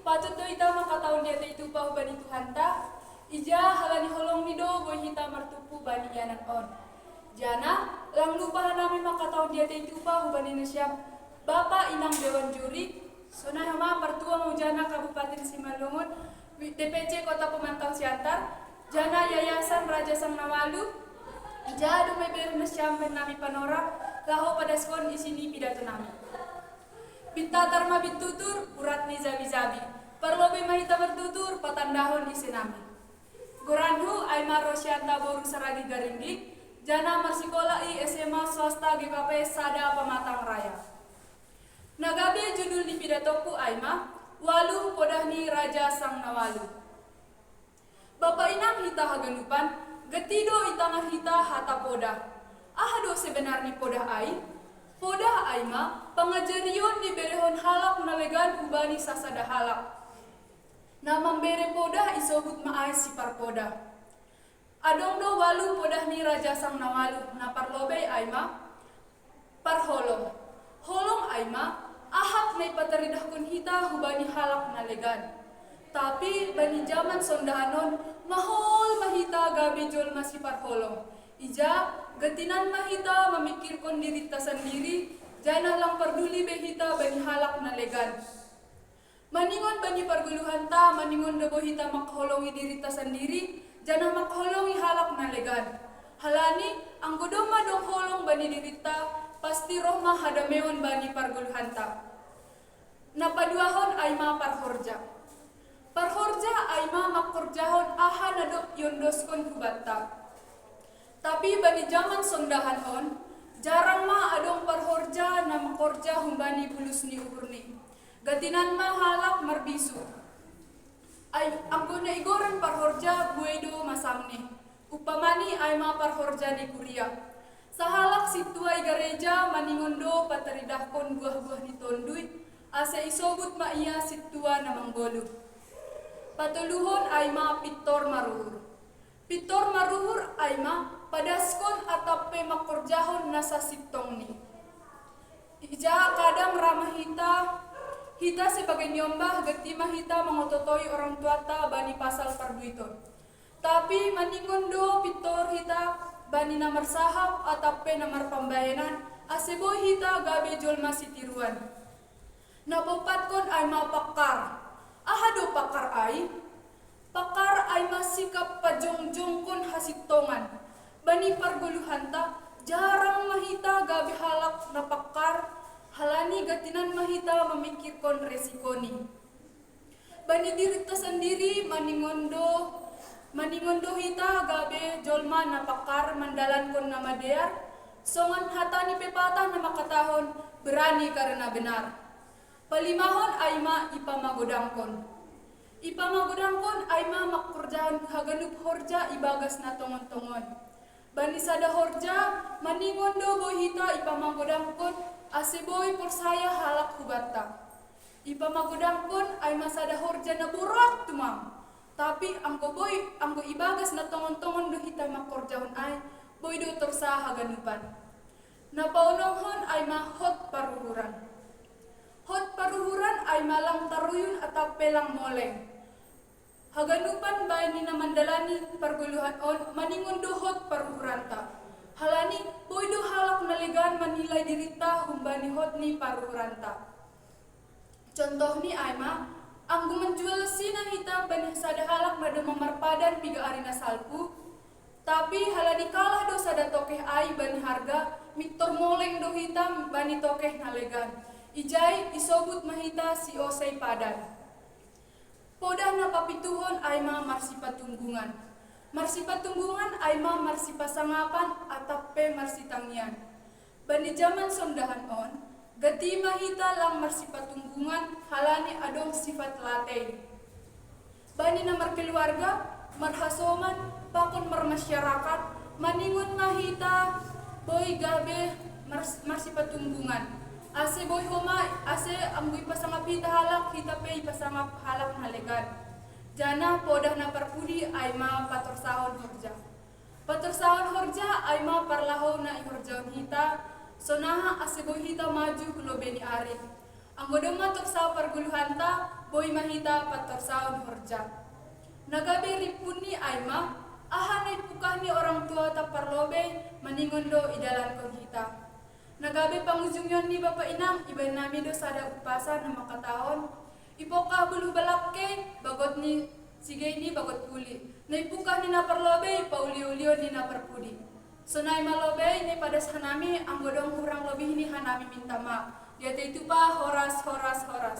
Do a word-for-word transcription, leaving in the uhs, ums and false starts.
Patut do hita makataon diatei tupa hubani Tuhanta, ija halani holongni do boi hita martumpu bani ianan on. Jana, lang lupa hanami makataon diatei tupa hubani nasiam Bapa inang dewan juri, sonai homa partua maujana Kabupaten Simalungun, D P C Kota Pemantau Siantar, jana Yayasan Raja Sang Nawalu, ija do maibere nasiam bahen nami panorang, laho padaskon isi ni pidato nami. Pintatar ma bintutur, urat ni jabi-jabi. Parlobei ma hita martutur, patandahon ise nami. Goranhu ai ma Rosianta boru Saragi Garinggik, jana marsikola i S M A swasta G K P sada Pamatang Raya. Na gabe judul ni pidatongku ai ma, Walu Podah ni Raja Sang Nawalu. Bapa inang hita haganupan, gati do i tangah hita hata podah. Aha do sebenar ni podah ai? Podah ai ma pangajarion diberehon halak na legan hubani sasada halak. Na mambere podah isobut ma ai siparpodah. Adong do walu podah ni Raja Sang Nawalu, na parlobei ai ma parholong. Holong ai ma ahap na ipataridahkon hita hubani halak na legan. Tapi bani jaman sondahan on, mahol ma hita gabe jolma siparholong. Ija, gatinan ma hita mamikirkon dirinta sandiri, janah lang parduli be hita bani halak na legan. Maningon bani pargoluhanta, maningon do boi hita mangkaholongi dirinta sandiri, janah mangkaholongi halak na legan. Halani, anggo domma adong holong bani dirinta, pasti roh ma hadameon bani pargoluhanta. Na paduahon ai ma parhorja. Parhorja ai ma mangkorjahon aha na dob iondoskon hubanta. Tapi bani jaman sondahan on, jarang ma adong parhorja na mangkorja humbani bulus ni uhurni. Gatinan ma halak marbisu. Ai, anggo na igoran parhorja buei do masamni. Umpamani ai ma parhorja ni kuria. Sahalak sintua i gareja maningon do pataridahkon buah-buah ni tonduy, ase isobut ma ia sintua na manggoluh. Patoluhon ai ma pintor maruhur. Pintor maruhur ai ma padaskon atap pe mangkorjahon na sasintongni. Ija kadang ra ma hita, hita sebagai niombah gati ma hita mangototoi orang tuanta bani pasal parduiton. Tapi maningon do pintor hita bani na marsahap atap pe na marpambahenan, ase boi hita gabe jolma sitiruan. Na paopatkon ai ma pakkar. Aha do pakkar ai? Pakkar ai ma sikap pajongjongkon hasintongan. Bani pargoluhanta, jarang ma hita gabe halak na pakkar, halani gatinan ma hita mamikirkon resikoni. Bani dirinta sandiri maningon do, maningon do hita gabe jolma na pakkar mandalankon na madear, songon hata ni pepatah na mangkatahon berani karena benar. Palimahon ai ma ipamagodangkon. Ipamagodangkon ai ma mangkorjahon haganup horja ibagas na tongon-tongon. Bani sada horja, maningon do boi hita ipamagodangkon, ase boi porsaya halak hubanta. Ipamagodangkon ai ma sada horja na borat tumang. Tapi anggo boi, anggo ibagas na tongon-tongon do hita mangkorjahon ai, boi do torsa haganupan. Na paonomhon ai ma hot paruhuran. Hot paruhuran ai ma lang taruyun atap pe lang moleng. Haganupan bani na mandalani pargoluhan on maningon do hot paruhuranta. Halani, boi do halak na legan manilai dirinta humbani hot ni paruhuranta. Contohni ai ma, anggo manjual sina hita bani sada halak na domma marpadan piga ari na salpu, tapi halani kalah do sada tokeh ai bani harga, mintor moleng do hita bani tokeh na legan. Ijai isobut ma hita siosei padan. Podah na papituhon ai ma marsipatunggungan. Marsipatunggungan ai ma marsipasangapan atap pe marsitangian. Bani jaman sondahan on, gati ma hita lang marsipatunggungan halani adong sifat latei. Bani na markeluarga, marhasoman, pakon marmasyarakat, maningon ma hita boi gabe mars-, marsipatunggungan. Ase boi homa, ase anggo ipasangap hita halak, hita pe ipasangap halak na legan. Janah podah na parpudi ai ma patorsahon horja. Patorsahon horja ai ma parlahou na ihorjahon hita, sonaha ase boi hita maju hu lobei ni ari. Anggo domma torsa pargoluhanta, boi ma hita patorsaon horja. Na gabe rimpun ni ai ma, aha na ipukah ni orang tua taparlobei maningon do idalankon hita. Na gabe pangujungion ni bapa inang, ibaen nami do sada umpasa na mangkatahon: Ipokah buluh balak kei, bagot ni sigei ni bagot puli. Na ipukah ni na parlobei, pauliulion ni na parpudi. Sonai ma lobei na ipadas hanami, anggo adong hurang lobih ni hanami minta maaf. Diatei tupa, horas, horas, horas.